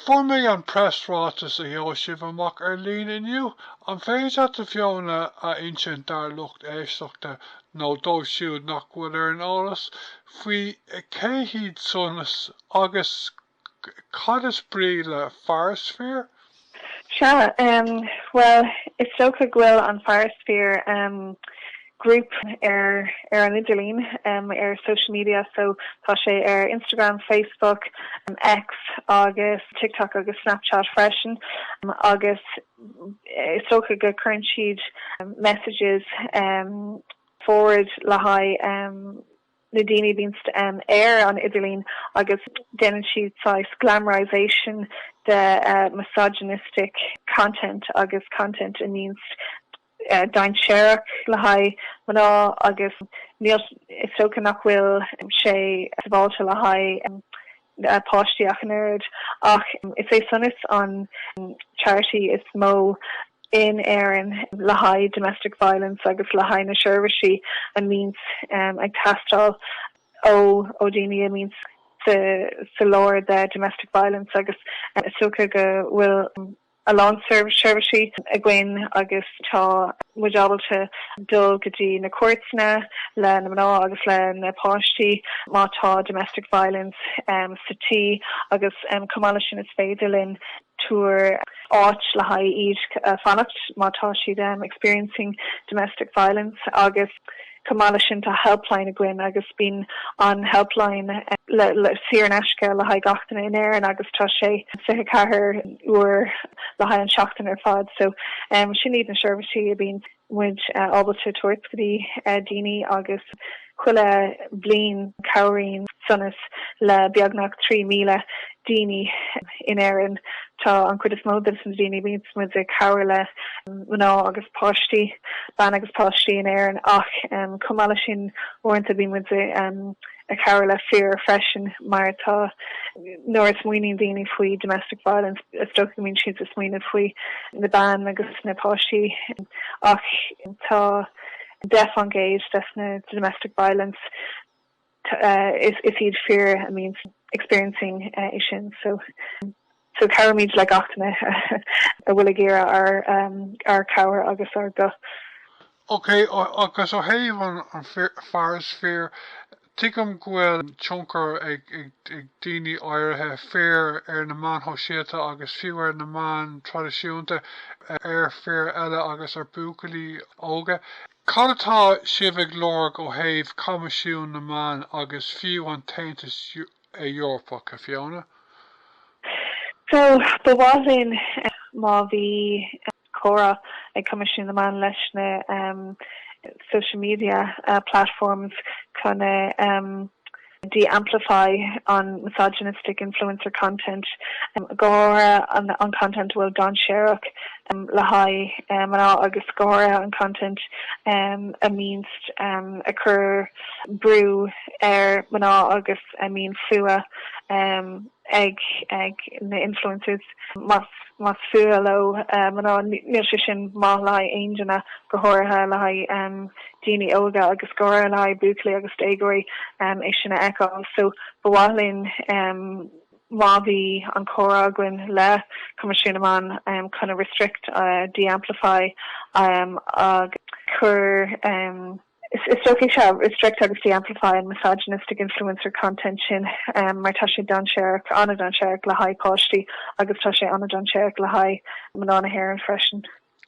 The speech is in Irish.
Fuair mé an preasráiteas a sheol sibh amach ar líne inniu. An féidir leat, a Fiona, a insint dár lucht éisteachta, nó dóibh siúd nach bhfuil ar an eolas, faoi cé hiad Sonas agus cad is brí le Fearasphere? Sea, bhuel, is dócha go bhfuil an Fearasphere group ar ar an idirlíon, ar social media, so tá sé ar Instagram, Facebook, X agus TikTok agus Snapchat freisin agus is dócha go cuireann siad messages forward le haghaidh na daoine a bhíonns ar an idirlíon agus déanann siad saghas glamorization de misogynistic content agus content a mbíonns dainséarach le haghaidh mná agus níl, is dócha nach bhfuil sé sábháilte le haghaidh páistí ach an oiread. Ach is é Sonas an charity is mó in Éirinn le haghaidh domestic violence agus le haghaidh na seirbhísí a mbíonns ag teastáil ó ó daoine a mbíonns sa sa lár de domestic violence agus is dócha go bhfuil a lán seirbhísí againn agus tá muid ábalta dul go dtí na cúirteanna le na mná agus le na páistí má tá domestic violence sa tí agus chomh maith leis sin is féidir linn tabhair áit le haghaidh iad fanacht má tá siad experiencing domestic violence agus Chomh maith leis sin tá helpline againn agus bíonn an helpline saor in aisce le haghaidh gach duine in Éirinn agus tá sé 24 uair le haghaidh an seachtain ar fad. So sin iad na seirbhísí a bíonn muid ábalta tabhairt go dtí daoine agus chuile bhliain cabhraíonn Sonas le beagnach 3,000 daoine in Éirinn. Tá an chuid is mó de na daoine a bíonns muid ag cabhair le mná agus páistí, bean agus páistí in Éirinn ach chomh maith leis sin uaireanta bíonn muid ag cabhair le fir freisin mar tá nuair a smaoiníonn daoine faoi domestic violence is dócha go mbíonn siad ag smaoineamh faoi na bean agus na páistí ach tá 10% des na domestic violence is iad fir a mbíonn experiencing é sin so so cabhraímid le gach duine a bhfuil ag iarraidh ár ár cabhair agus ár guth. Ok, agus ó thaobh an Fearasphere, tuigim go bhfuil tionchar ag daoine áirithe, fir, ar na meáin shóisialta agus fiú ar na meáin traidisiúnta ar fir eile agus ar buachaillí óga. Cad atá sibh ag lorg ó thaobh Coimisiún na Meán agus fiú an tAontas Eorpach, a Fiona? So, ba mhaith linn má bhí comhrá ag Coimisiún na Meán leis na social media platforms chun de-amplify an misogynistic influencer content, go háirithe an content a bhfuil dainséarach le haghaidh mná agus go háirithe an content a mbíonns ag cur brú ar mná agus a mbíonn fuath ag na influencers. Más más fuath leo mná, níl sé sin maith le haghaidh aon duine, go háirithe le haghaidh daoine óga agus go háirithe le haghaidh buachaillí agus déagóirí é sin a fheiceáil. So ba mhaith linn má bhí an comhrá againn le Coimisiún na Meán chun a restrict, de-amplify agus cur Is dócha sea, restrict agus de-amplify an misogynistic influencer content sin mar tá sé dainséarach, an-dainséarach le haghaidh páistí agus tá sé an-dainséarach le haghaidh mná na hÉireann freisin.